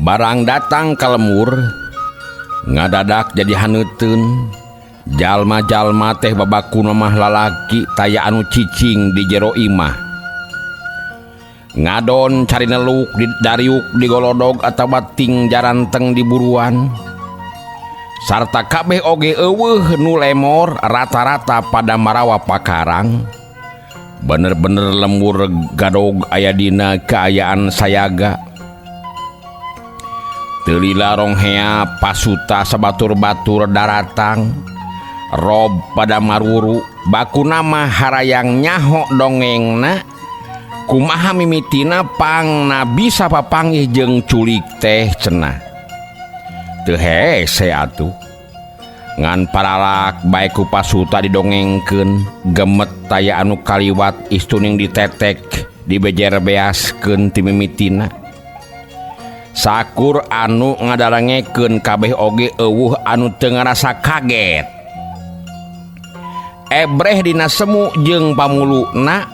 Barang datang ka lembur ngadadak jadi haneuteun. Jalma-jalma teh babakuna mah lalaki taya anu cicing di jero imah. Ngadon cari neluk di dariuk di golodog atawa ting jaranteng di buruan. Sarta kabeh oge euweuh nu lemor rata-rata pada marawa pakarang. Bener-bener lembur gadog aya dina kaayaan sayaga. Teu lila ronghea pasuta sabatur-batur daratang. Rob pada maruru bakuna mah harayang nyaho dongengna kumaha mimitina pangna bisa papanggih jeung culik teh cenah. Teu hese atuh. Ngan paralak bae ku pasuta didongengkeun gemet taya anu kaliwat istuning ditetek dibejer beaskeun ti mimitina. Sakur anu ngadarangekeun kabeh oge euweuh anu teu ngarasa kaget. Ebreh dina semu jeung pamuluna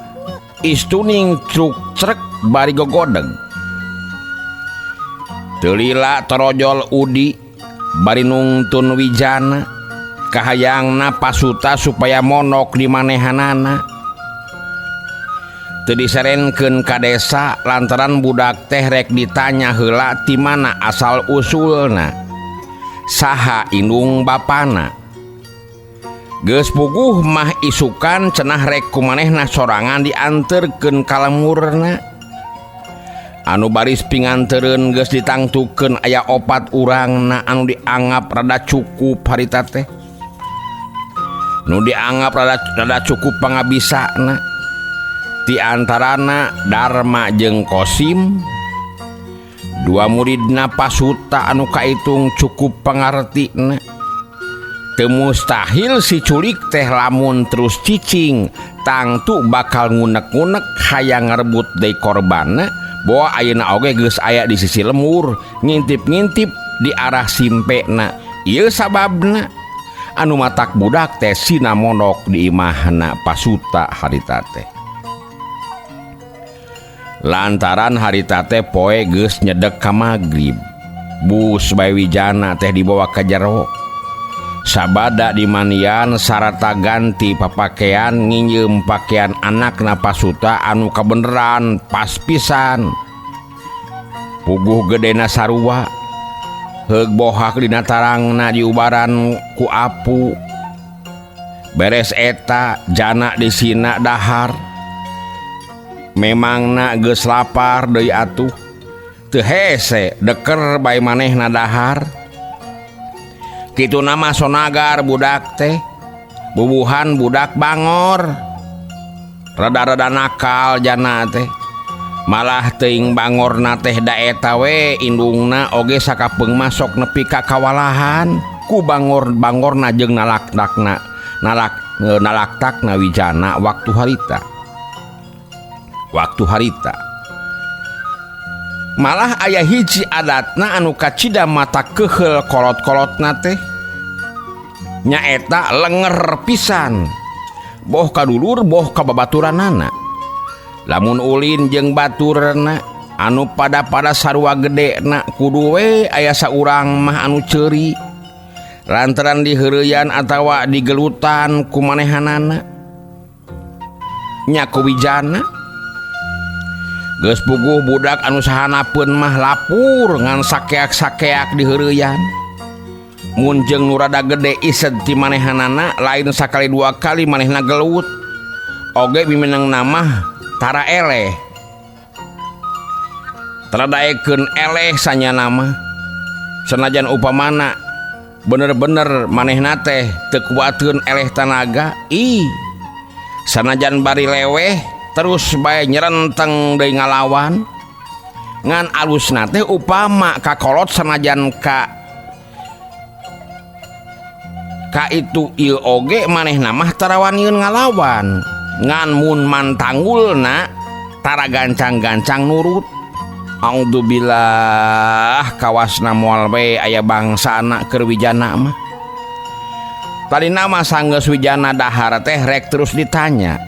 istuning truk-trek bari gogodeg. Teu lila torojol Udi bari nungtun Wijana kahayangna pasuta supaya monok di manehanana. Teu diserenkeun ka desa lantaran budak teh rek ditanya heula ti mana asal usulna. Saha indung bapana. Geus puguh mah isukan cenah rek ku manehna sorangan dianterkeun ka lemurna. Anu baris pingantereun geus ditangtukeun aya opat urangna anu dianggap rada cukup harita teh. Nu dianggap rada cukup pangabisana. Di antarana Darma jeung Kosim. Dua muridna pasuta anu kaitung cukup pangartina. Teu mustahil si culik teh lamun terus cicing tangtu bakal ngunek-ngunek hayang ngarebut deui korbanna boa ayeuna oge geus aya di sisi lemur ngintip-ngintip di arah simpena. Ieu sababna anu matak budak teh sina monok di imahna pasuta harita teh. Lantaran harita teh poe geus nyedek ka magrib. Bus bae Wijana teh dibawa ka jero. Sabada dimanian sarata ganti papakaian nginjeum pakaian anakna pasuta anu kabeneran pas pisan. Puguh gedena sarua. Heug bohak dina tarangna diubaran ku apu. Beres eta jana disina dahar. Memangna geus lapar deui atuh. Teu hese deker bae manehna dahar. Kitu nama sonagar budak teh. Bubuhan budak bangor. Rada-rada nakal jana teh. Malah teuing bangorna teh da eta we indungna oge sakapeung masok nepi ka kawalahan ku bangor-bangorna jeung nalaktakna nalaktakna Wijana waktu harita. Waktu harita. Malah aya hiji adatna anu kacida mata keheul kolot-kolotna teh. Nyaeta lenger pisan. Boh ka dulur boh ka babaturanana. Lamun ulin jeung baturna anu pada-pada sarua gedena kudu we aya saurang mah anu ceuri. Lantaran diheureuyan atawa digelutan ku manehanana. Nya ku Wijana. Geus puguh budak anu sahanapeun mah lapur ngan sakeak-sakeak diheureuyan. Mun jeung nu rada gede ised ti manehanana lain sakali dua kali manehna gelut. Oge mimenangna mah tara eleh. Tara daekeun eleh sanyana mah. Sanajan upamana bener-bener manehna teh teu kuateun eleh tanaga, ih. Sanajan bari leweh terus bae nyerenteng deui ngalawan. Ngan alusna teh upama kakolot sanajan ka itu ieu oge manehna mah tara waniun ngalawan. Ngan mun mantanggulna tara gancang-gancang nurut. A'udzubillah kawasna moal we aya bangsana keur Wijana mah. Tadina mah sanggeus Wijana dahar teh rek terus ditanya.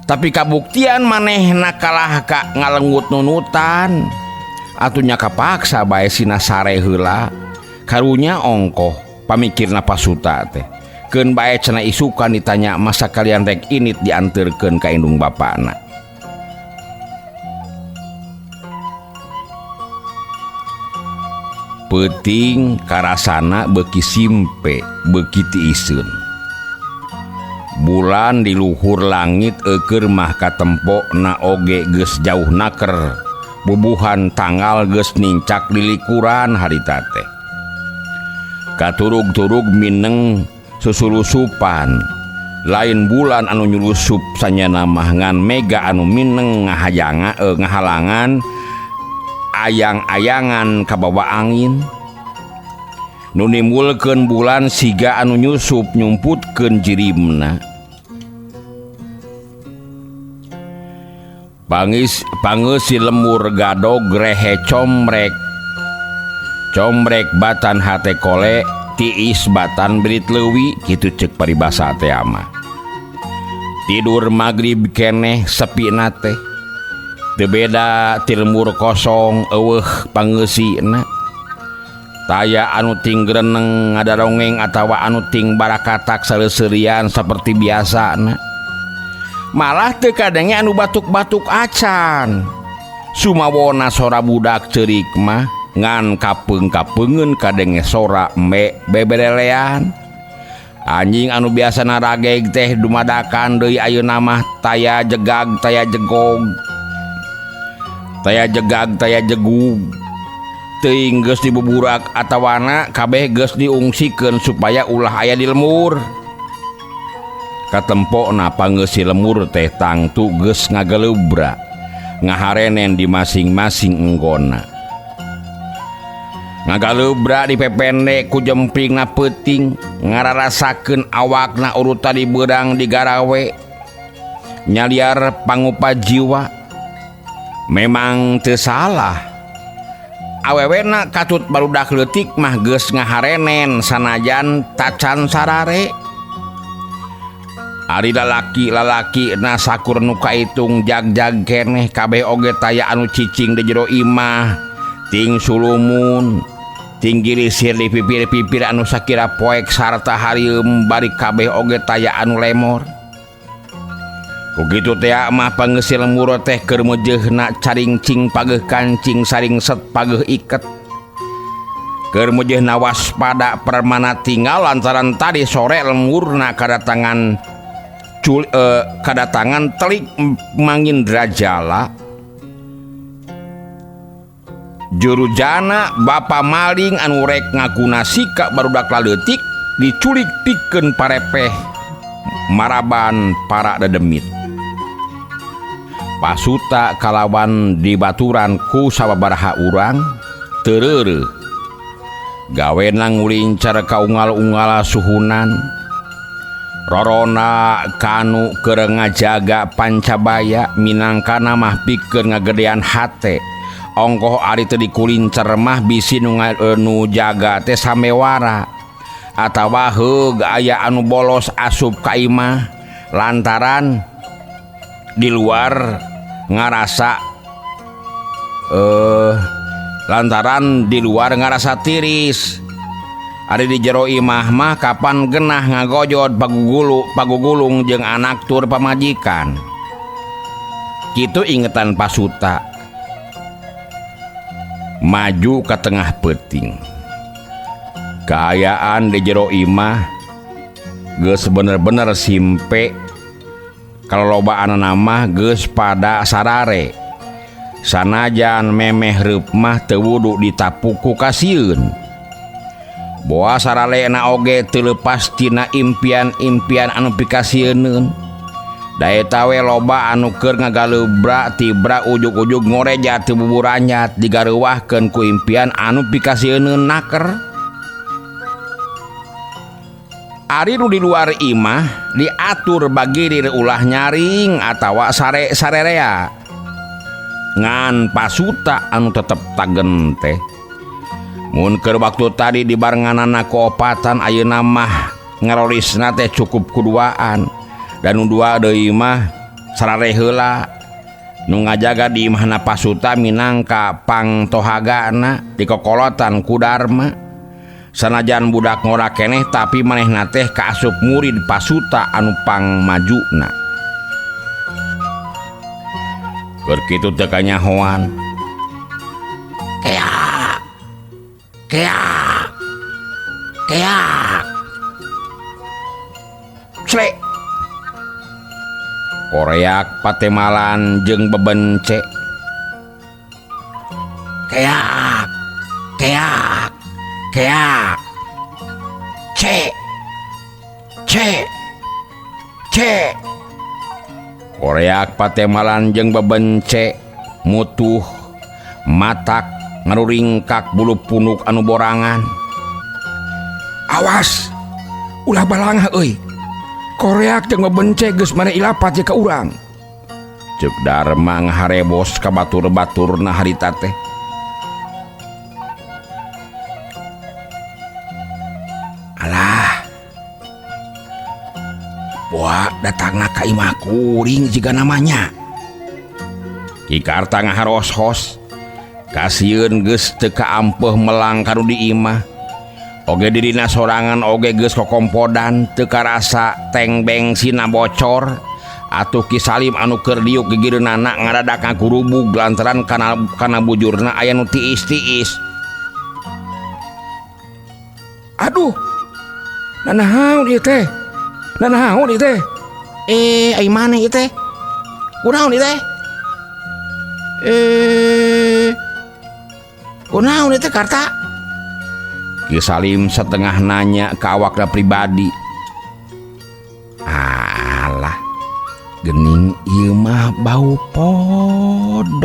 Tapi kabuktian manehna kalah ka ngalenggut nunutan. Atuh nya kapaksa bae sina sare heula. Karunya ongkoh pamikirna Pasuta teh. Keun bae cenah isukan ditanya masa kalian rek init dianterkeun ka indung bapana. Peuting karasana beuki simpe, beuki tiiseun. Bulan di luhur langit eukeur mah katempo na oge geus jauh naker. Bubuhan tanggal geus nincak dilikuran harita teh. Katurug-turug mineng susulusupan. Lain bulan anu nyulusup sanyana mah ngan mega anu mineng ngahalangan ayang-ayangan kabawa angin. Nu nimbulkeun bulan siga anu nyusup nyumputkeun jirimna. Pangeusi lemur gadog rehe comrek. Comrek batan hate kole tiis batan berit leuwi kitu ceuk paribasa teh ama. Tidur magrib keneh sepina teh. Teu beda ti lemur kosong eueuh pangeusina. Taya anu ting greneng ngadarongeng atawa anu ting barakatak saleuserian saperti biasana. Malah teu kadenge anu batuk-batuk acan. Sumawona sora budak ceurik mah ngan kapeung-kapeungeun kadenge sora embe bebelelean. Anjing anu biasana rageg teh dumadakan deui ayeuna mah taya jegag taya jegog. Taya jegag taya jegug. Teuing geus dibuburak atawana kabeh geus diungsikeun supaya ulah aya di lemur. Katempokna pangeusi lemur teh tangtu geus ngageleubra, ngaharenen di masing-masing enggonna. Ngagaleubra dipepende ku jempingna peuting, ngararasakeun awakna urutan di beurang digarawe. Nyaliar pangupa jiwa. Memang teu salah. Awewena katut barudak leutik mah geus ngaharenen sanajan tacan sarare. Ari lalaki-lalaki na sakur nu kaitung jag-jag keneh kabeh oge taya anu cicing di jero imah, ting sulumun, ting girisir di pipir-pipir anu sakira poek sarta harieum bari kabeh oge taya anu lemor. Ku kitu teh mah pangeusi lemur teh keur meujeuhna caringcing pageuh kancing saringset pageuh iket. Keur meujeuhna waspada permana tinggal lantaran tadi sore lemurna kadatangan kadatangan telik Mangindrajala. Jurujana bapa maling anu rek ngaguna sikap barudak laleutik diculik pikeun parepeh maraban para dedemit. Pasuta kalawan dibaturan ku sababaraha urang teu reureuh. Gawena ngulincar ka unggal-unggal suhunan. Rorona kanu keur ngajaga pancabaya minangkana mah pikeun ngagedean hate. Ongkoh ari teu dikulincer mah bisi nu jaga teh samewara atawa heug aya anu bolos asup ka imah lantaran di luar ngarasa lantaran di luar ngarasa tiris. Ari di jero imah mah kapan genah ngagojot pagugulung jeung anak tur pamajikan. Kitu ingetan Pasuta. Maju ke tengah peuting. Kaayaan di jero imah geus bener-bener simpe. Kalau lobaan mah geus pada sarare. Sanajan memeh reup mah teu wudu ditapuk ku kasieun. Boa saralena oge teu leupas tina impian-impian anu pikasieuneun. Da eta we loba anu keur ngagaleubra tibra ujug-ujug ngoreja teu buburanyat digareuwahkeun ku impian anu pikasieuneun naker. Ari nu di luar imah diatur bagirir ulah nyaring atawa sare-sarerea. Ngan Pasuta anu tetep tagen teh. Mun keur waktu tadi dibarenganana ku opatan ayeuna mah ngarorisna teh cukup kuduaan. Dan nu dua deui mah sarare heula. Nu ngajaga di imahna Pasuta minangka pangtohagana dikokolotan ku Darma. Sanajan budak ngora keneh tapi manehna teh kaasup murid Pasuta anu pangmajuna. Keur kitu teu kanyahoan. Keak. Keak. Keak. Clek. Koreak patemalan jeung bebence. Keak. Keak. Keak. C. C. C. Koreak patemalan jeung bebence mutuh matak ngaruringkak bulu punuk anu borangan. Awas, ulah balangah euy. Koreak jeung bebence geus mane ilapat ye ka urang. Ceuk Darma ngaharebos ka batur-baturna harita teh. Alah. Boa datangna ka imah kuring jiga namanya. Ki Karta ngaharos-hos. Kasieun geus teu kaampeuh melang ka nu di imah. Oge dirina sorangan oge geus kokompodan teu karasa tank bensinna bocor. Atuh Ki Salim anu keur diuk gigireunana ngadadak ngagurubug lantaran kana bujurna aya nu tiis-tiis. Aduh. Nanahaon ieu teh? Nanahaon ieu teh? Ai maneh ieu teh? Kunaon ieu teh? Kunaon ieu teh Karta? Ki Salim setengah nanya ke awakna pribadi. Alah, gening ieu mah bau podolnya.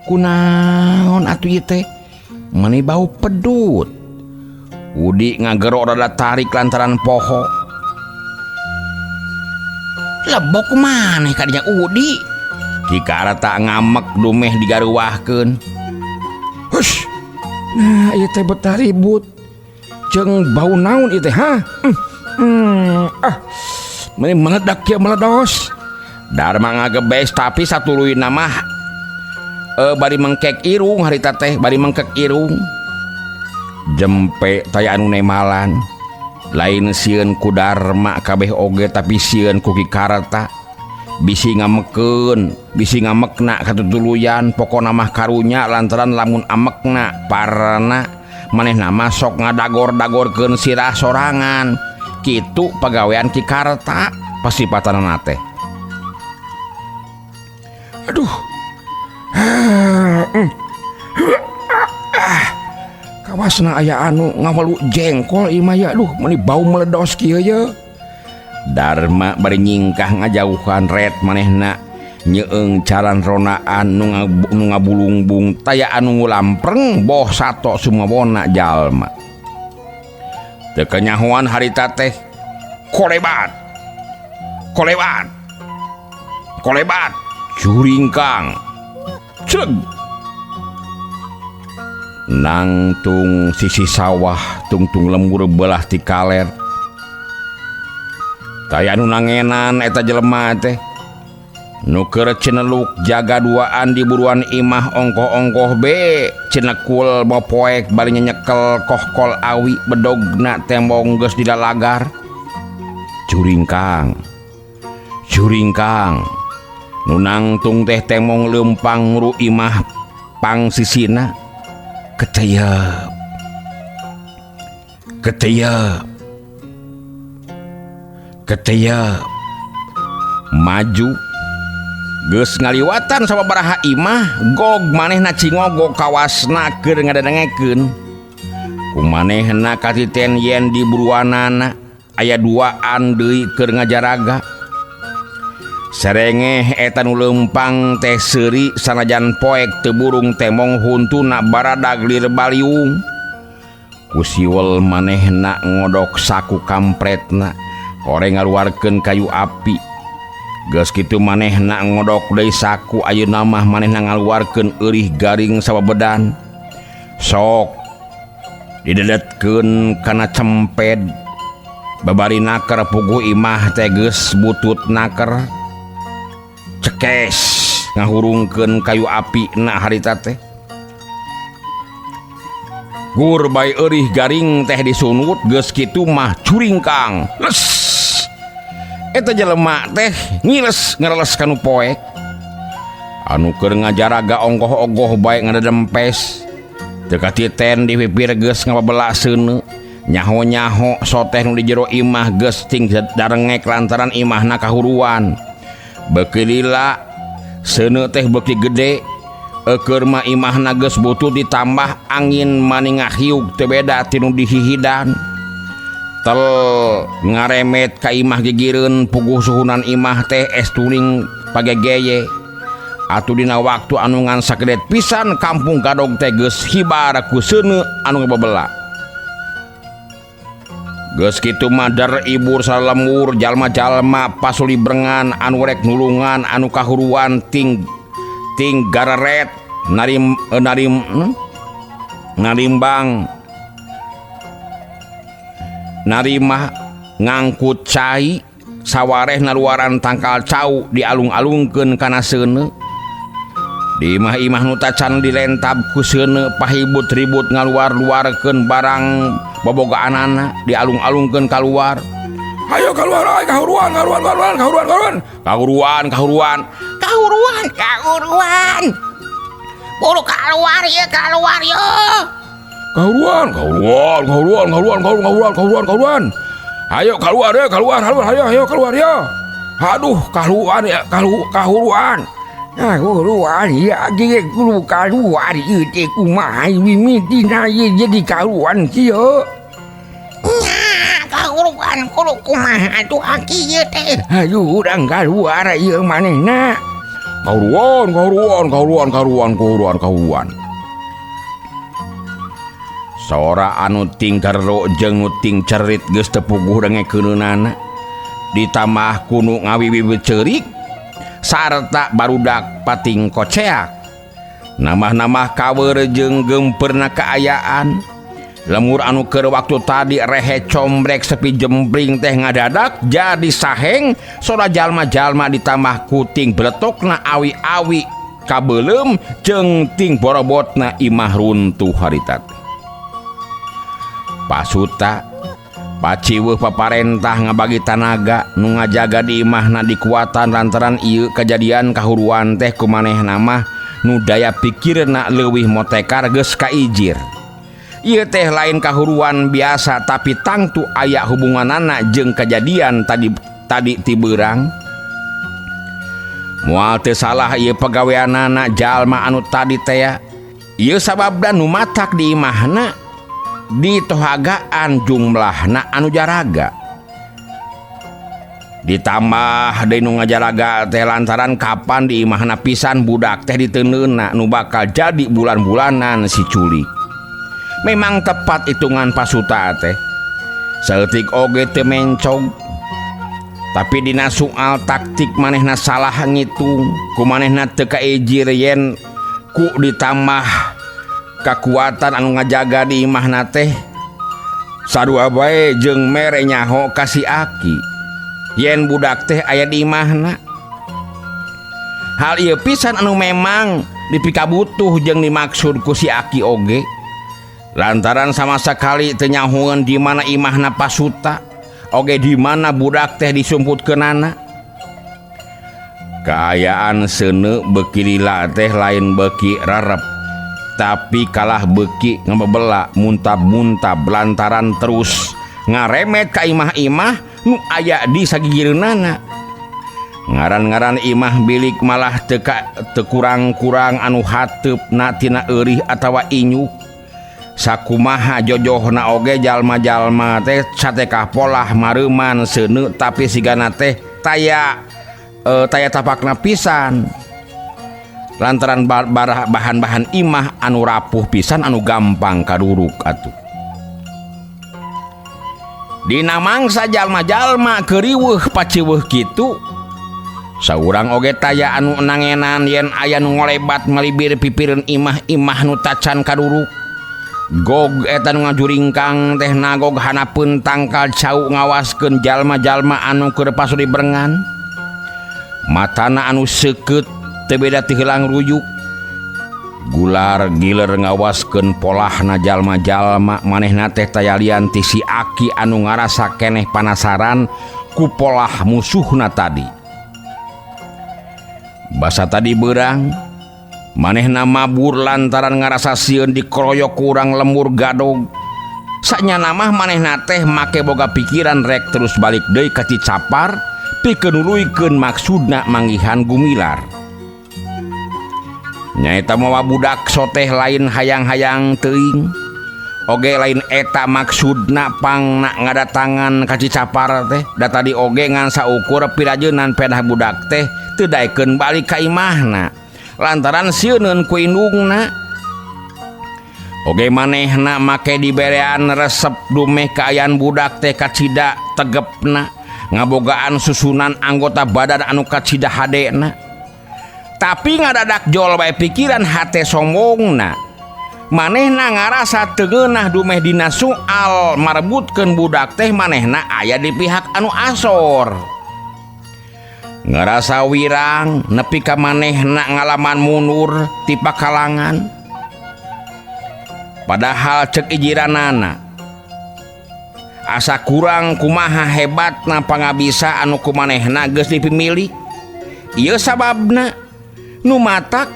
Kunaon atuh ieu teh? Meni bau pedut. Udi ngagero rada tarik lantaran poho. Lebok maneh kadinya Udi? Ki Karta ngamek dumeh digaruwahkeun. Hush. Nah, ieu teh betah ribut. Jeung bau naon ieu teh, ha? Meni meledak kieu meledos. Darma ngagebes tapi satuluyna mah bari mengkek irung harita teh, bari mengkek irung. Jempe taya anu nemalan. Lain sieun ku Darma kabeh oge tapi sieun ku Ki Karta. Bisi ngamekeun, bisi ngamekna katutuluyan, pokona mah karunya lantaran lamun amekna parana manehna mah sok ngadagor-dagorkeun sirah sorangan. Kitu pagawean Ki Karta pasipatanana teh. Aduh. Kawasna aya anu ngawalu jengkol ieu mah ya. Aduh, meuni bau meledos kieu ye. Darma bari nyingkah ngajauhan ret manehna nyeung caran ronaan nu ngabulungbung taya anu ngulampreng boh sato sumawona jalma. Teu kanyahoan harita teh kolebat. Kolebat. Kolebat curingkang. Cleg. Nangtung sisi sawah tungtung lembur belah ti kaler. Taya anu nangenan eta jelema teh. Nu keur cineluk jaga duaan di buruan imah ongkoh-ongkoh be cinekul mopoek bari nyekel kohkol awi bedogna tembong geus dilalagar. Curingkang. Curingkang. Nu nangtung teh temong leumpang nguru imah pangsisina. Keteyep. Keteyep. Keteyep. Maju. Geus ngaliwatan sababaraha imah, gog manehna cingogog kawasna keur ngadengekeun. Ku manehna katiten yen di buruanana aya duaan deui keur ngajaraga. Serengeh eta nu leumpang teh seuri sanajan poek teu burung temong huntuna baradag lir baliung. Ku siwel manehna ngodok saku kampretna, kore ngaluarkeun kayu api. Geus kitu manehna ngodok deui saku, ayeuna mah manehna ngaluarkeun eurih garing sababedan. Sok didedetkeun kana cemped. Babari naker puguh imah teh geus butut naker. Cekes ngahurungkeun kayu api na harita teh. Gur bae eurih garing teh disunut geus kitu mah curingkang. Les. Eta jelema teh ngiles ngereles kanu poek. Anu keur ngajaraga onggoh-ogoh bae ngadedempes. Teu katiten di pipir geus ngababela seuneu. Nyaho-nyaho soteh nu di jero imah geus ting darengek lantaran imahna kahuruan. Beuki lila seuneu teh beuki gede. Eukeur mah imahna geus butuh ditambah angin mani ngahiug teu beda ti nu dihihidan. Tel ngaremet ka imah gigireun puguh suhunan imah teh es turing pagegeye. Atuh dina waktu anu ngan sakedet pisan kampung Gadog teh geus hibar ku seuneu anu ngababela. Geus kitu mah der ibur salalembur jalma-jalma pasulibrengan anu rek nulungan anu kahuruan ting ting gareret narim narim narimbang narima ngangkut cai sawareh naluaran tangkal cau dialung-alungkeun kana seuneu. Di imah-imah nu tacan dilentab ku seuneu pahibut-ribut ngaluar-luarkeun barang bobogaanana dialung-alungkeun kaluar. Ayo keluar, ayo kahuruan, kahuruan, kahuruan, kahuruan, kahuruan. Kahuruan, kahuruan. Kahuruan, kahuruan. Buru keluar ya, keluar ya. Kahuruan, kahuruan, kahuruan, kahuruan, kahuruan, kahuruan, kahuruan, kahuruan. Ayo keluar ya, keluar, keluar, ayo, ayo keluar ya. Aduh, kahuruan ya, kahuruan. Kahuruan ya, jadi kudu kaluar ieu teh kumaha mimitina ieu jadi kahuruan kieu. Nya, kahuruan kudu kumaha atuh aki ieu teh. Aduh, urang kaluar ieu manehna. Kahuruan, kahuruan, kahuruan, kahuruan, kahuruan, kahuruan. Sora anu ting kero jeung nu ting cerit geus teu puguh dengekeunana. Ditambah ku nu ngawiwi ceurik sarta barudak pating koceak. Nambah-nambah kawer jeung gemperna kaayaan. Lemur anu keur waktu tadi rehe combrek sepi jembring teh ngadadak jadi saheng sora jalma-jalma ditambah kuting beletokna awi-awi kabeuleum jeung ting borobotna imah runtuh harita teh. Pasuta paciweuh paparentah ngabagi tanaga nu ngajaga di imahna dikuatan lantaran ieu kejadian kahuruan teh kumanehna mah nu daya pikirna leuwih motekar geus kaijir. Ieu teh lain kahuruan biasa tapi tangtu aya hubunganana jeung kejadian tadi tadi ti beurang. Moal teu salah ieu pagaweanana jalma anu tadi teh ya. Ieu sababna nu matak di imahna ditohagaan jumlahna anu jaraga. Ditambah deui nu ngajaraga teh lantaran kapan di imahna pisan budak teh diteuneuna nu bakal jadi bulan-bulanan si culik. Memang tepat hitungan pasuta teh. Saeutik oge teu mencog. Tapi dina soal taktik manehna salah ngitung, ku manehna teu kaijir yen ku ditambah kakuatan anu ngajaga di imahna teh sarua bae jeung mere nyaho ka si aki yen budak teh aya di imahna. Hal ieu pisan anu memang dipikabutuh jeung dimaksud ku si aki oge. Lantaran sama sekali teu nyahoeun di mana imahna pasuta oge di mana budak teh disumputkeunana. Kaayaan seuneu beuki lila teh lain beuki rarep, tapi kalah beuki ngebebela muntab-muntab lantaran terus ngaremet ka imah-imah nu aya di sagigireunana. Ngaran-ngaran imah bilik malah teu kurang-kurang anu hateupna tina eurih atawa inyuk. Sakumaha jojohna oge jalma-jalma teh satekah polah mareuman seuneu tapi sigana teh taya taya tapakna pisan. Lantaran bahan-bahan imah anu rapuh pisan anu gampang kaduruk atuh. Dina mangsa jalma-jalma keriweuh paciweuh kitu, saurang oge taya anu nangenan yen aya nu ngolebat melibir pipireun imah-imah nu tacan kaduruk. Gog eta nu ngajuringkang teh nagog hanapeun tangkal cau ngawaskeun jalma-jalma anu keur pasuri berengan. Matana anu seukeut teu beda ti heulang ruyuk. Gular giler ngawaskeun polahna jalma-jalma manehna teh tayalian ti si Aki anu ngarasa keneh panasaran ku polah musuhna tadi. Basa tadi beurang manehna mabur lantaran ngarasa sieun dikeroyok ku urang lembur gadog. Sanyana mah manehna teh make boga pikiran rek terus balik deui ka Cicapar pikeun nuluykeun maksudna manggihan Gumilar. Nyaeta mawa budak soteh lain hayang-hayang teuing. Oge lain eta maksudna pangna ngadatangan ka Cicapar teh da tadi oge ngan saukur pirajeunan pedah budak teh teu daekeun balik ka imahna lantaran sieuneun ku indungna. Oge manehna make diberean resep dumeh kaayaan budak teh kacida tegepna ngabogaan susunan anggota badan anu kacida hadena. Tapi ngadadak jol bae pikiran hate sombongna. Manehna ngarasa teu ngeunah dumeh dina soal marebutkeun budak teh manehna aya di pihak anu asor. Ngarasa wirang nepi ka manehna ngalaman mundur ti pakalangan. Padahal cek ijiranana asa kurang kumaha hebatna pangabisa anu kumanehna geus dipimilik. Ieu sababna nu matak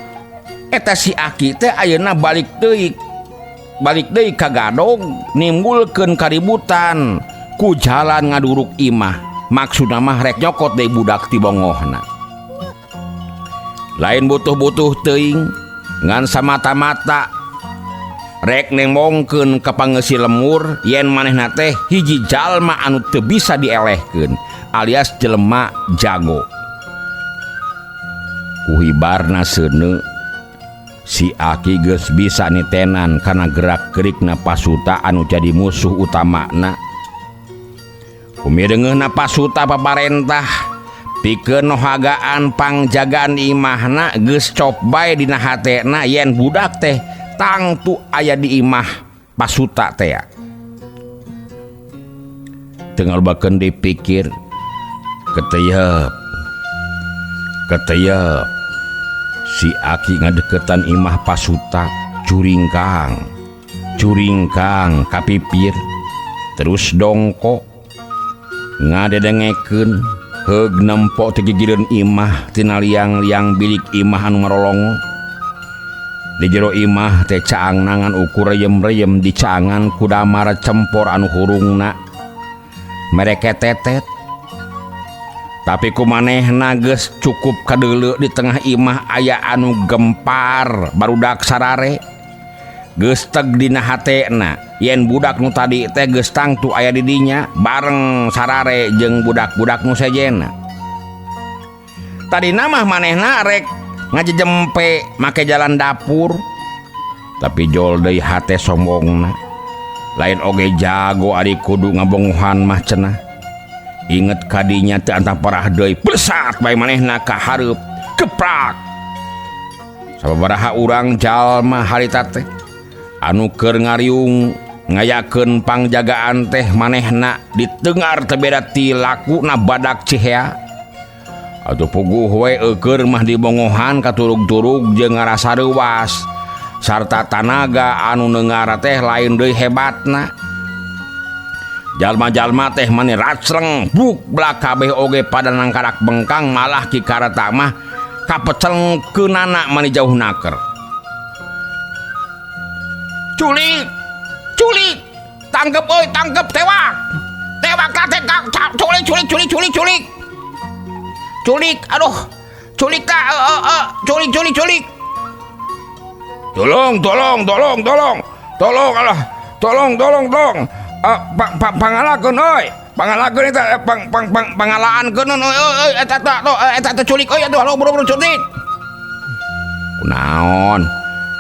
eta si Aki teh ayeuna balik deui ka gadog nimbulkeun kaributan ku jalan ngaduruk imah. Maksudna mah rek nyokot deui budak ti bongohna. Lain butuh-butuh teuing ngan samata-mata rek nembongkeun ka pangeusi lemur yen manehna teh hiji jalma anu teu bisa dielehkeun alias jelema jago. Kuhibarna seuneu si Aki geus bisa nitenan kana gerak-gerikna Pasuta anu jadi musuh utamana. Kumireungeunna Pasuta paparentah pikeun nohagaan pangjagaan imahna geus cop bae dina hatena yen budak teh tangtu aya di imah Pasuta teh. Teu ngalobakeun dipikir keteyep keteyep si Aki ngadeukeutan imah Pasuta curingkang curingkang kapipir terus dongkok ngadedengekeun heug nempo ti gigireun imah tina liang-liang bilik imah anu marolongo. Di jero imah teh caang nangan ukur reyem-reyem dicaangan ku damar cempor anu hurungna mereketetet. Tapi kumanehna geus cukup kadeuleu di tengah imah aya anu gempar barudak sarare. Geus teg dina hatena yen budak nu tadi teh geus tangtu aya di dinya bareng sarare jeung budak-budak nu sejenna. Tadina mah manehna rek ngajejempe make jalan dapur, tapi jol deui hate sombongna. Lain oge jago ari kudu ngabongohan mah cenah. Inget kadinya teu antah parah deui plesat bae manehna ka hareup keprak. Sababaraha urang jalma harita teh anu keur ngariung ngayakeun pangjagaan teh manehna ditengar teu beda ti lakuna badak cihea. Atuh puguh we eueur mah dibongohan katurug-turug jeung ngarasa reuwas sarta tanaga anu neungara teh lain deui hebatna. Jalma-jalma teh mani racreng buk blak kabeh oge pada nangkarak bengkang malah Ki Karta mah kapecelengkeunana mani jauh naker. Culik, culik, tangkep euy, tangkep, tewak. Tewak ka teh, culik, culik, culik, culik, culik. Culik, aduh, culik ta, culik, culik, culik. Tolong, tolong, tolong, tolong, tolong, alah, tolong, tolong, tolong. Pangalakeun euy, pangalakeun eta, pangalaankeun euy, euy, eta ta, eta teh culik euy, aduh, aduh, buru-buru culik. Kunaon?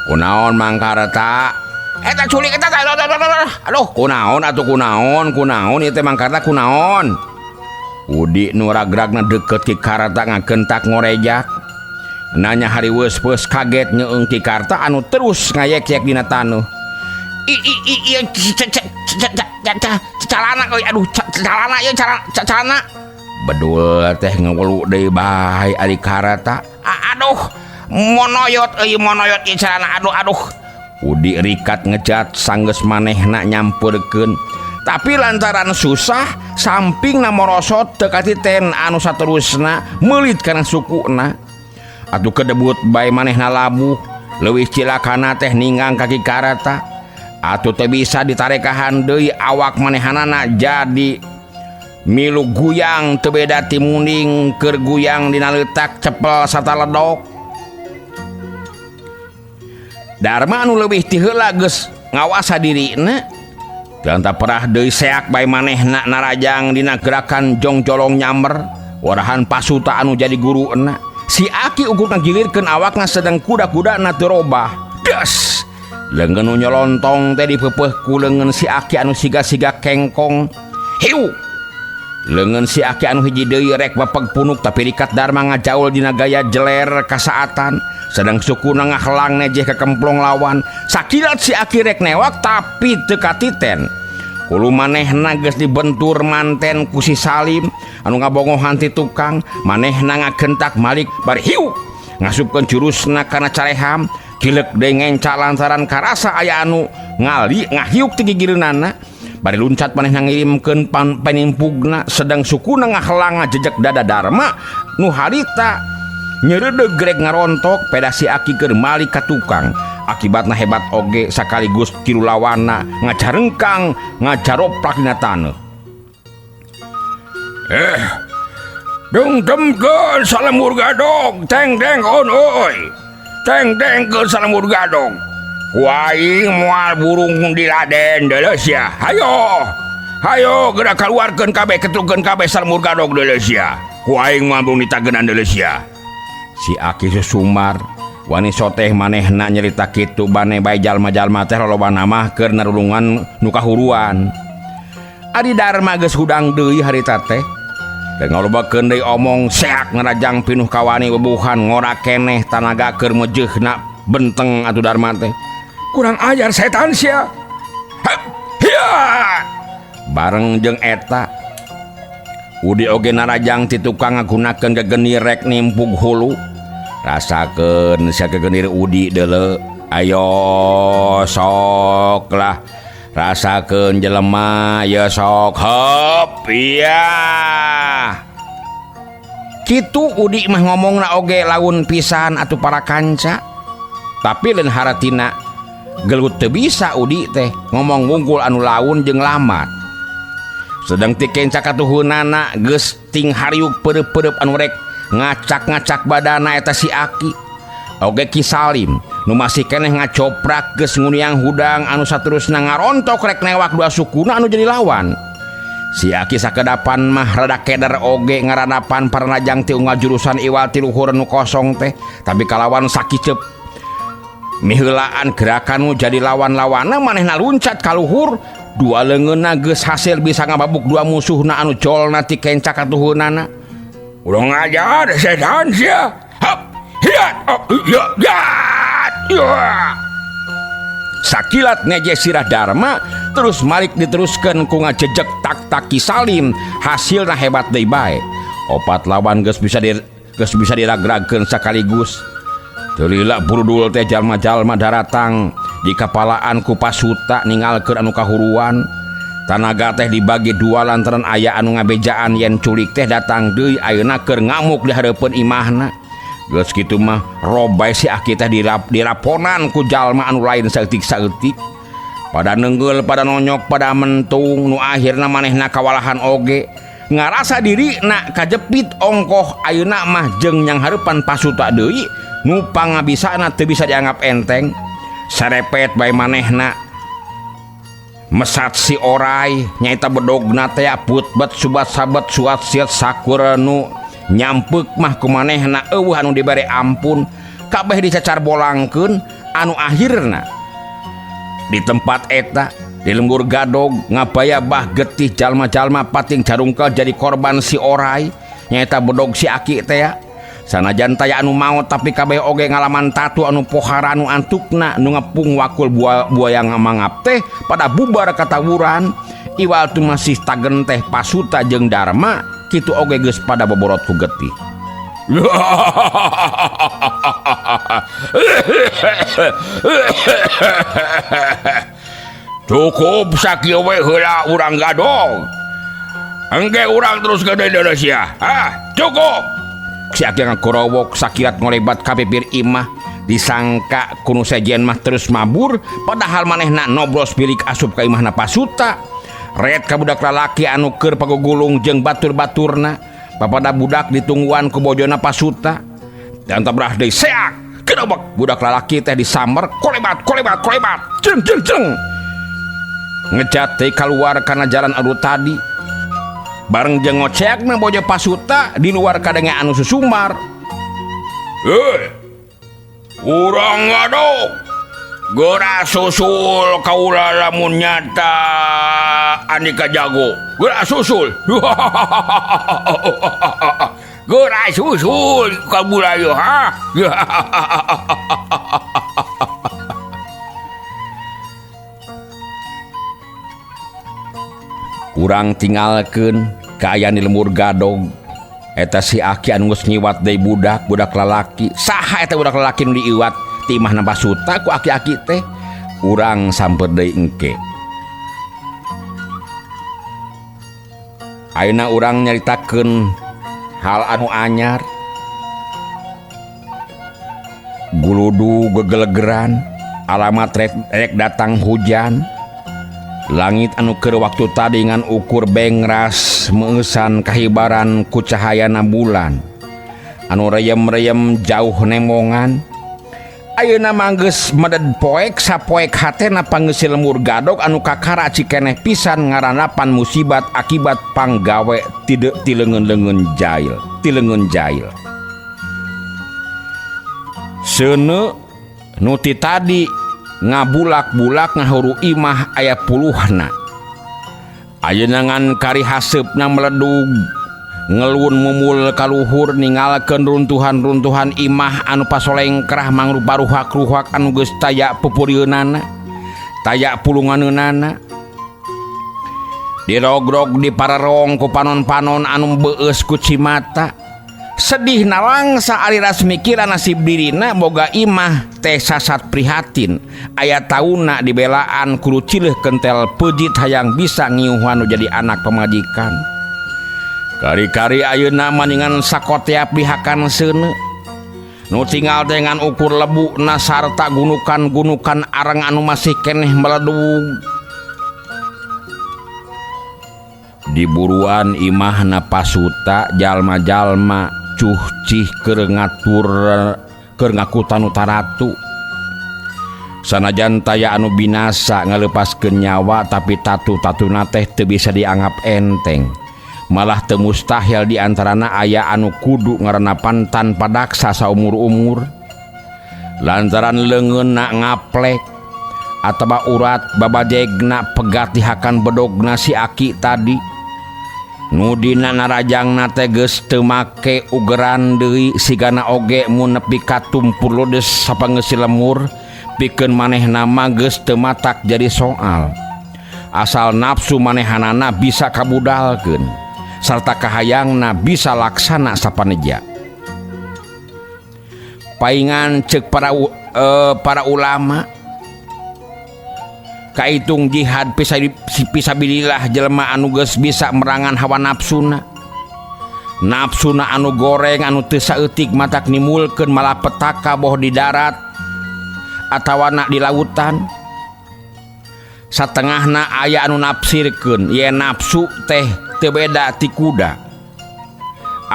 Kunaon Mang Karta? Eta culik eta ta, aduh, aduh, aduh, aduh, kunaon atuh kunaon, kunaon ieu teh Mang Karta kunaon? Udi nu ragragna deukeut Ki Karta ngagentak ngorejak. Nanya hariweus-peus kaget nyeung Ki Karta anu terus ngayek-yek dina taneuh. I i i ieu calana euy, aduh, calana ieu, calana. Bedul teh ngewelu deui bae ari karata. Aduh, monoyot euy monoyot ieu carana aduh aduh. Udi rikat ngejat sanggeus manehna nyampeurkeun. Tapi lantaran susah sampingna morosot teu katiten anu saterusna meulit kana sukuna. Atuh kedebut bae manehna labuh, leuwih cilakana teh ninggang kaki karata. Atuh teu bisa ditarekahan deui awak manehanana jadi milu guyang teu beda ti munding keur guyang dina leutak cepel sarta ledok. Darma anu leuwih ti heula geus ngawasa dirina. Teu perah deui seak bae manehna narajang dina gerakan jongjolong nyamber warahan pasuta anu jadi guruna. Si Aki ukur ngagilirkeun awakna sedang kuda-kudana teu robah. Des! Leungeun nu nyolontong teh dipeupeih ku leungeun si Aki anu siga-siga kengkong. Hiu! Leungeun si Aki anu hiji deui rek bapeg punuk tapi rikat Darma ngajaul dina gaya jeler kasaatan. Sedang sukuna ngahlang nejeh kekemplong lawan. Sakilat si Aki rek newak tapi teu katiten. Hulu manehna geus dibentur manten ku si Salim anu ngabongohan ti tukang, manehna ngagentak malik bari hiu ngasupkeun jurusna kana careham, kilek deui ngenca lantaran karasa aya anu ngali ngahiuk ti gigireunana. Bari luncat manehna ngirimkeun panimpugna sedang sukuna ngahlang ngajejek dada Darma nu harita nyereudeg rek ngarontok peda si Aki keur malik ka tukang. Akibatna hebat oge sakaligus tilu lawana ngacarengkang ngacaroplak dina taneuh. Dengdemkeun salemur gadog, teng deng on euy. Teng dengkeun salemur gadog. Ku aing moal burung diladen deuleuh sia. Hayo. Hayo geura kaluarkeun kabeh ketrukeun kabeh salemur gadog deuleuh sia. Ku aing moal burung ditagenan deuleuh sia. Si Aki susumar wani soteh manehna nyerita kitu bane bae jalma-jalma teh lolobana mah keur narulungan nu kahuruan. Adi Darma geus hudang deui harita teh. Teu ngalobakeun deui omong seak ngarajang pinuh kawani bubuhan ngora keneh tanaga keur mejeuhna benteng atuh Darma teh. Kurang ajar setan sia. Hep, hiya! Bareng jeung eta Udi oge narajang ti tukang ngagunakeun gegenir rek nimpug hulu. Rasakeun sia gegenir Udi deuleu. Ayo sok lah. Rasakeun jelema ya sok hop iya. Kitu Udi mah ngomongna oge laun pisan atuh para kanca. Tapi lain haratina gelut teu bisa Udi teh ngomong wungkul anu laun jeung lamat. Sedang ti kenca katuhunana geus ting hariuk peureup-peureup anu rek ngacak-ngacak badana eta si Aki. Oge Ki Salim nu masih keneh ngacoprak geus nguniang hudang anu saterusna ngarontok rek newak dua sukuna anu jadi lawan. Si Aki sakedapan mah rada keder oge ngaradapan paranajang ti unggal jurusan iwal ti luhur nu kosong teh, tapi kalawan sakiceup miheulaan gerakan nu jadi lawan-lawanna manehna luncat ka luhur. Dua leungeunna geus hasil bisa ngababuk dua musuhna anu jolna ti kenca katuhunana. Urang ngajar setan sia. Hap, hiat, hop, ya, ya, ya. Sakilat neje sirah Darma terus malik diteruskeun ku ngajejek tak-tak Ki Salim, hasilna hebat deui bae. Opat lawan geus bisa diragragkeun sakaligus. Teu lila burudul teh jalma-jalma daratang di kapalaan ku pasuta ningalkeun anu kahuruan. Tanaga teh dibagi dua lantaran aya anu ngabejaan yen culik teh datang deui ayeuna keur ngamuk di hareupeun imahna. Geus kitu mah robai si Aki teh diraponan ku jalma anu lain saeutik-saeutik. Pada nenggel, pada nonyok, pada mentung, nu akhirna manehna kawalahan oge. Ngarasa diri nak kajepit ongkoh ayeuna mah jeung nyang hareupan pasuta deui nu pangabisana teu bisa dianggap enteng. Sarepet bae manehna mesat si orai nyaeta bedogna teh putbet subat sabet suat siat sakur nu nyampeuk mah ku manehna eueuh anu dibere ampun kabeh dicacar bolangkeun anu akhirna di tempat eta di lembur gadog ngabayabah getih jalma-jalma pating carungkel jadi korban si orai nyaeta bedog si Aki teh. Sanajan taya anu maot tapi kabeh oge ngalaman tatu anu pohara anu antukna nu ngepung wakul buaya ngamangap teh pada bubar katawuran. Iwal tu masih tagen teh pasuta jeung Darma Kitu oge geus pada boborot ku getih. Cukup sakieu we heula urang gadog. Engke urang terus ke Indonesia. Ah, cukup. Si aki ngakorowok sakilat ngolebat ka pipir imah disangka ku nu sejen mah terus mabur padahal manehna nobros bilik asup ka imahna Pasuta. Red ka budak lalaki anu keur pagugulung jeung batur-baturna. Papada budak ditungguan ku bojona Pasuta. Dan tabrah deui seak. Kedobek budak lalaki teh disamber kolebat kolebat kolebat. Jeng jeng jeng. Ngecat teh keluar kana jalan anu tadi. Bareng jeung ngoceakna bojo Pasuta di luar kadenge anu susumar. Hei, urang ngadog. Geura susul kaula lamun nyata Andika jago. Geura susul. Geura susul kaula ieu ha. Urang tinggalkeun kaayaan di lembur gadog. Eta si aki anu geus ngiwat deui budak, budak lalaki. Saha eta budak lalaki nu diiwat ti imahna Pasuta ku aki-aki teh? Urang samper deui engke. Ayeuna urang nyaritakeun hal anu anyar. Guludu gegelegeran, alamat rek datang hujan. Langit anu keur waktu tadi ngan ukur bengras meueusan kahibaran ku cahayana bulan. Anu reyem-reyem jauh nemongan. Ayeuna mah geus meded poek sapoek hatena pangeusi lemur gadog anu kakara cikeneh pisan ngaranapan musibat akibat panggawe tidak tileungeun-leungeun jail, tileungeun jail. Seuneu nu ti tadi ngabulak-bulak ngahuru imah aya puluhna. Ayeuna ngan kari haseupna meledug ngelun mumul kaluhur ningalkeun runtuhan-runtuhan imah anu pasolengkrah mangrupa ruhak-ruhak anu geus taya pupurieunana, taya pulunganeunana. Dirogrog di pararong ku panon-panon anu beueus ku cimata. Sedih nalangsa ari ras mikiran nasib dirina boga imah teh sasat prihatin. Aya tauna dibelaan kudu cileuh kentel pejit hayang bisa ngiuhan nu jadi anak pamajikan. Kari-kari ayeuna maningan sakoteap dihakan seuneu. Nu tinggal dengan ukur lebu nasarta gunukan-gunukan arang anu masih keneh meledug. Diburuan imahna Pasuta jalma-jalma cuh cih keur ngatur keur ngakutan nu taratu. Sanajan taya anu binasa ngalepaskeun nyawa tapi tatu-tatuna teh teu bisa dianggap enteng. Malah teu mustahil di antarana aya anu kudu ngarenapan tanpa daksa saumur-umur. Lantaran leungeunna ngaplek atawa urat babajegna pegat dihakan bedogna si aki tadi. Nu dina narajangna teh geus teu make ugeran deui sigana oge mun nepi ka tumpur ludes sapangeusi lemur pikeun manehna mah geus teu matak jadi soal. Asal nafsu manehanana bisa kabudalkeun sarta kahayangna bisa laksana sapaneja. Paingan ceuk para ulama kaitung jihad pisabilillah jelema anu geus bisa merangan hawa nafsuna. Nafsuna anu goreng anu teu saeutik matak nimulkeun malapetaka boh di darat atawa na di lautan. Satengahna aya anu nafsirkeun yen nafsu teh teu beda ti kuda.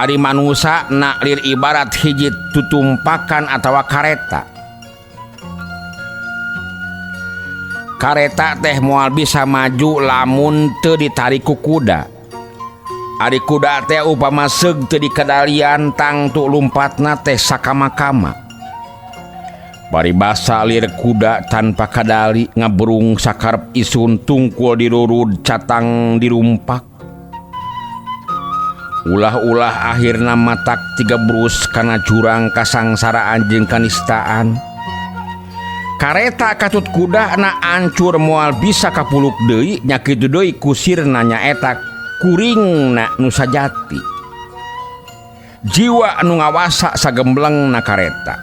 Ari manusa na lir ibarat hiji tutumpakan atawa kareta. Kareta teh moal bisa maju lamun teu ditarik ku kuda. Ari kuda teh upama seug teu dikadalian tangtu lumpatna teh sakama-kama. Paribasa lir kuda tanpa kadali ngabrung sakarep isun tungkul dirurud catang dirumpak. Ulah-ulah akhirna matak tiga brus kana jurang kasangsaraan jeung kanistaan. Kareta katut kuda na ancur moal bisa kapuluk deui nya kitu deui kusirna nyaeta Kuringna nu sajati. Jiwa anu ngawasa sagembleng na kareta.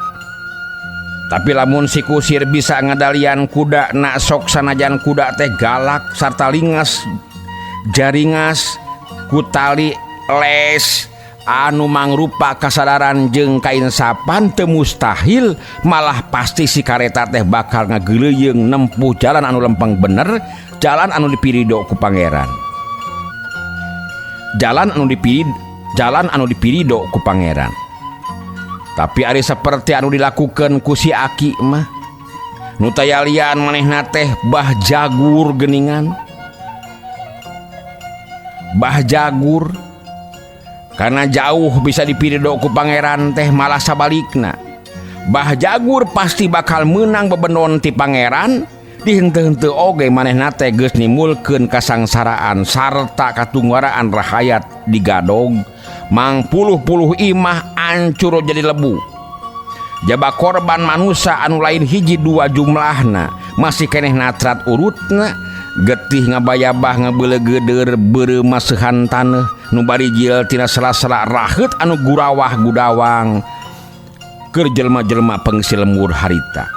Tapi lamun si kusir bisa ngadalian kuda na sok sanajan kuda teh galak sarta lingas jaringas ku tali les anu mangrupa kasadaran jeung kainsapan teu mustahil malah pasti si kareta teh bakal ngageuleuyeung nempuh jalan anu lempeng bener, jalan anu dipirido ku pangeran. Jalan anu dipirido ku pangeran. Tapi ari seperti anu dilakukan ku si aki mah nu tayalian manehna teh bah jagur geningan. Bah jagur karena jauh bisa dipirido ku pangeran teh malah sabalikna. Bah jagur pasti bakal menang bebenon ti pangeran dihenteu-henteu oge manehna teh geus nimulkeun kasangsaraan sarta katunggaraan rahayat digadog mangpuluh-puluh imah ancur jadi lebu. Jaba korban manusia anu lain hiji dua jumlahna masih keneh natrat urutna getih ngabayabah ngabeuleugeuder beureum maseuhan taneuh nu barijil tina sela-sela raheut anu gurawah gudawang keur jelema-jelema pengsi lembur harita.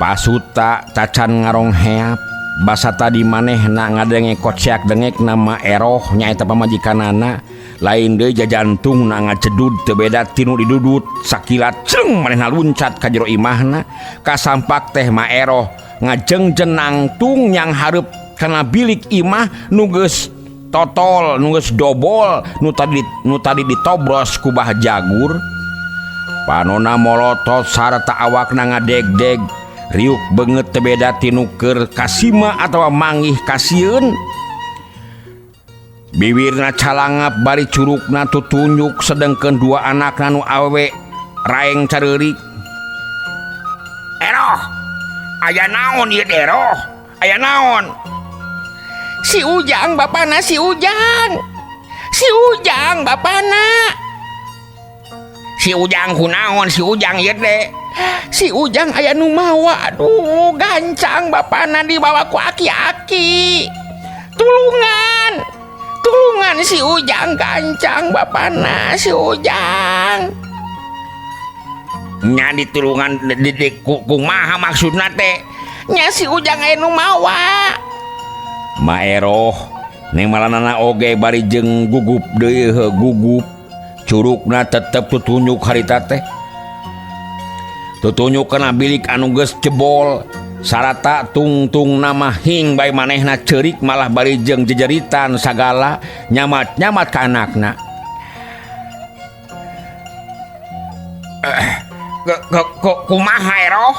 Pasuta tacan ngarongheap basa tadi manehna ngadenge koceak dengek nama eroh nyaeta pamajikanana lain deui jajantungna ngacedud teu beda tinu didudut sakilat ceng manehna luncat ka jero imahna kasampak teh ma eroh ngajengjen nangtung yang hareup kana bilik imah nu geus totol nu geus dobol nu tadi ditobros ku Bah Jagur. Panona molotot sarta awakna ngadegdeg riuk beungeut teu beda tinu keur kasima atawa manggih kasieun. Bibirna calangap bari curugna tutunjuk sedengkeun dua anakna nu awewe raeng careurik. Eroh, aya naon ieu eroh? Aya naon? Si Ujang bapana, si Ujang. Si Ujang bapana. Si Ujang kunaon si Ujang ieu teh? Si Ujang aya nu mawa, aduh gancang bapana dibawa ku aki-aki. Tulungan. Tulungan si Ujang gancang bapana si Ujang. Nya ditulungan di kumaha maksudna teh? Nya si Ujang aya nu mawa. Maeroh neng malanana oge bari jeung gugup deui heuh gugup. Curugna tetep tutunjuk harita teh. Tutunjuk kana bilik anu geus jebol sarata tungtung nama hing bae manehna ceurik malah bari jeung jejeritan sagala nyamat-nyamat ka anakna. Kumaha eroh?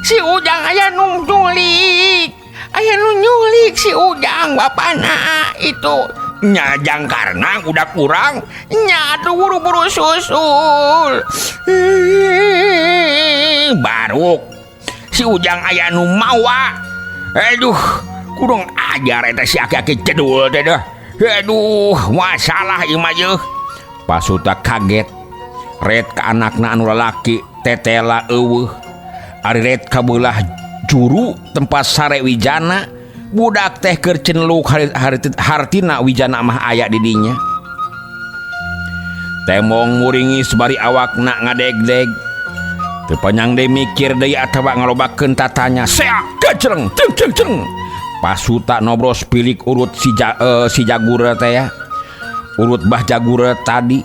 Si Ujang aya nu nyulik. Aya nu nyulik si Ujang bapana itu. Nya jangkarna udah kurang. Nya atuh buru-buru susul. Baruk si Ujang aya nu mawa. Aduh, kurang ajar eta si aki-aki cedul teh dah. Aduh, masalah ieu mah yeuh. Pasuta kaget. Ret ka anakna anu lalaki tetela eueuh. Ari ret ka beulah juru tempat sare Wijana. Budak teh keur cenluk hartina Wijana mah aya di dinya. Temong muringis bari awakna ngadegdeg. Teu panjang deui mikir deui atawa ngalobakeun tatanya. Seak gajreng ceng ceng ceng. Pasuta nobros pilik urut si Jagur teh ya. Urut Bah Jagur tadi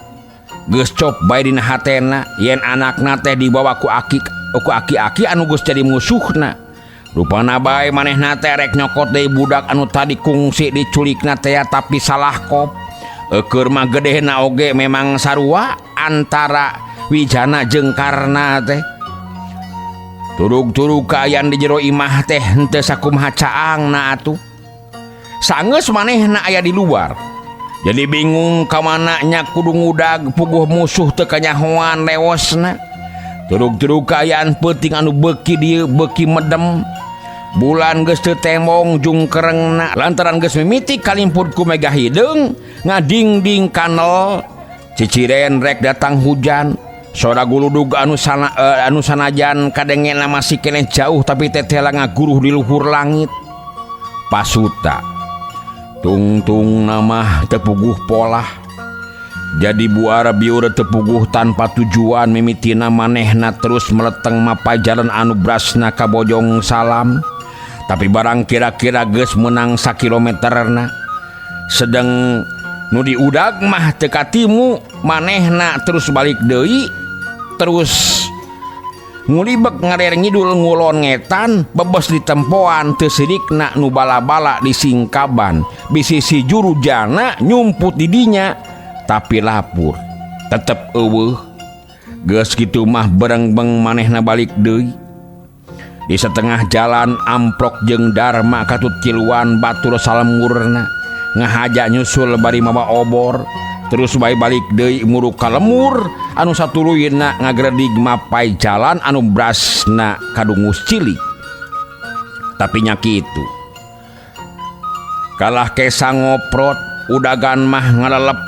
geus cop bae dina hatena yen anakna teh dibawa ku aki ku aki-aki anu geus jadi musuhna. Rupana bae manehna teh rek nyokot deui budak anu tadi kungsi diculikna teh tapi salah kop. Eueur mah gedehna oge memang sarua antara Wijana jeung Karna teh. Turug-turug kaayaan di jero imah teh henteu sakumaha caangna atuh. Sanggeus manehna aya di luar. Jadi bingung ka mana nya kudu ngudag puguh musuh teu kanyahoan lewosna. Turug-turug kaayaan peuting anu beuki dieu beuki medem. Bulan geus teu temong jungkerengna lantaran geus mimiti kalimput ku mega hideung ngadingding kanel. Ciciren rek datang hujan. Sora guludug anu sana anu sanajan kadengena masih keneh jauh tapi tetela ngaguruh di luhur langit. Pasuta tungtung nama tepuguh polah. Jadi buara biur tepuguh tanpa tujuan mimitina manehna terus meleteng mapay jalan anu brasna ka Bojong Salam. Tapi barang kira-kira geus menang sakilometerna sedang nu diudag mah teu katimu manehna terus balik deui terus ngulibek ngaler ngidul ngulon ngetan bebes di tempoan teu sirikna nu bala-bala disingkaban bisi si jurujana nyumput di dinya tapi lapur tetep eueuh. Geus kitu mah berengbeng manehna balik deui. Di setengah jalan amplok jeung Darma katut tiluan batur salemurna ngahaja nyusul bari mawa obor terus bae balik deui muruk ka lemur anu satuluyna ngagredig mapai jalan anu brasna kadungus cilik. Tapi nya kitu kalah kesa ngoprot udagan mah ngalelep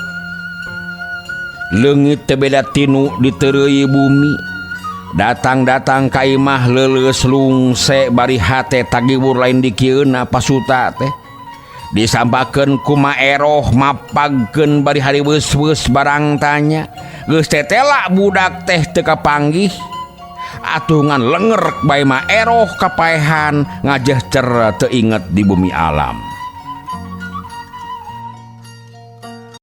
leungit teu beda tinu diteureuy bumi. Datang-datang ka imah leuleus lungse bari hate tagiwur lain dikieuna pasuta teh. Disampakeun ku maeroh mapagkeun bari hariweus-weus barang tanya. Geus tetela budak teh teu kapanggih. Atungan lengerk bae maeroh kapaehan ngajehcer teu inget di bumi alam.